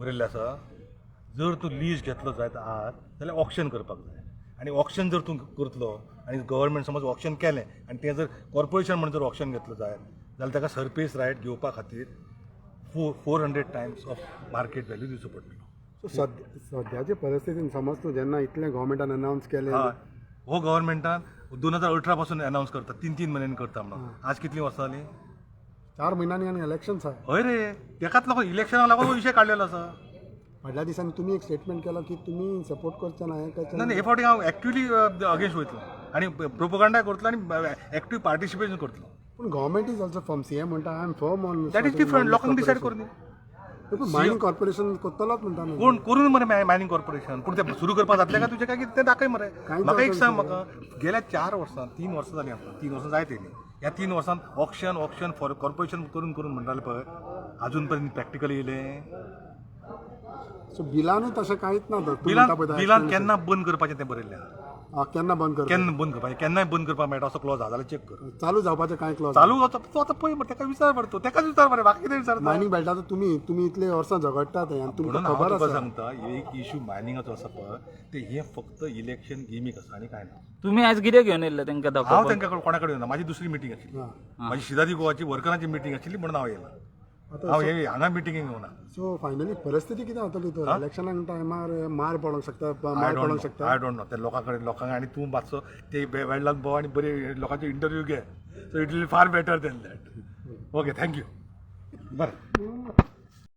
बरयल्लें आसा, जर तूं लीज घेतलो जायत आज जाल्यार ऑक्शन करपाक जाय. आनी ऑक्शन जर तूं करतलो आनी गव्हर्मेंट समज ऑक्शन केलें आनी तें जर कॉर्पोरेशन म्हणून जर ऑक्शन घेतलो जायत जाल्यार ताका सरफेस रायट घेवपा खातीर 400 times of market value दिवचो पडटलो. सो सद्याचे परिस्थितीन समज तूं जेन्ना इतलें गव्हर्मेंटान अनावन्स केलें. हय, हो गव्हर्मेंटान 2018 पासून अनावन्स करता, तीन तीन म्हयन्यांनी करता म्हणून. आज कितलीं वर्सां जालीं? 4 म्हयन्यांनी आनी इलेक्शन्स आहा. हय रे, तेकाच लागून, इलेक्शनाक लागून हो विशय काडलेलो आसा. फाटल्या दिसांनी तुमी एक स्टेटमेंट केलो की तुमी सपोर्ट करचे ना, हें करचे. ना, हे फावटी हांव एक्टिवली अगेन्स्ट वयतलो आनी प्रोपोगंडा करतलो आनी एक्टिव पार्टिसिपेशन करतलो. पूण government is also firm. CM म्हणटा, I am firm on. That is different. लोकांक डिसायड करूं दी. मायनिंग कॉर्पोरेशन करतलोच म्हणटा न्हू. कोण करून मरे मायनिंग कॉर्पोरेशन, पूण ते सुरू करपाक जातलें काय तुजें काय कितें तें दाखय मरे. कांयच म्हाका एक जावचें सांग, म्हाका गेल्या 4 वर्सां, 3 वर्सां जालीं आतां, 3 वर्सां जायत येयलीं, ह्या 3 वर्सांत ऑक्शन, ऑक्शन फॉर कॉर्पोरेशन करून करून म्हणटाले पळय, अजून पर्यंत प्रॅक्टिकल येयलें? सो बिलानूय तशें कांयच ना तर. तूं बिलान म्हणटा पळय. बिलान केन्ना बंद करपाचें तें बरयल्लें आहा. आं, केन्ना बंद कर? केन्ना बंद करपाचें, केन्नाय बंद करपाक मेळटा असो क्लॉज आहा जाल्यार चॅक कर. चालू जावपाचें कांय क्लॉज? चालू जाता तो आतां पळय मरे, तेका विचार मरे, तूं तेकाच विचार मरे, बाकी कितें विचारता? मायनिंग बेल्टाचो तुमी इतले वर्सां झगडटात आनी तुमकां म्हणून हांव खबर तुका आसा. सांगता, एक इशू मायनिंगाचो आसा पळय, ते हें फक्त इलेक्शन गिमीक आसा आनी कांय ना. तुम्ही आज कितें घेवन येयल्ले तांकां हांव दाखोवपाक? तांकां कोणा कडेन येवना. माझी दुसरी मिटींग आशिल्ली. माझी शिदादी गोवाची वर्करांची मिटींग आशिल्ली म्हणून हांव येयला. हांव हे हांगा मिटिंगेक येवना. सो फायनली परिस्थिती कितें जातली तर? इलेक्शनाक टायमार मार पडोंक शकता, I मार don't पडोंक शकता. I don't know. ते लोकां कडेन, लोकांक आनी तूं मातसो ते वेडलान भोव आनी बरे लोकांचे इंटरव्यू घे, so it will far better than that. Okay, thank you. बरें.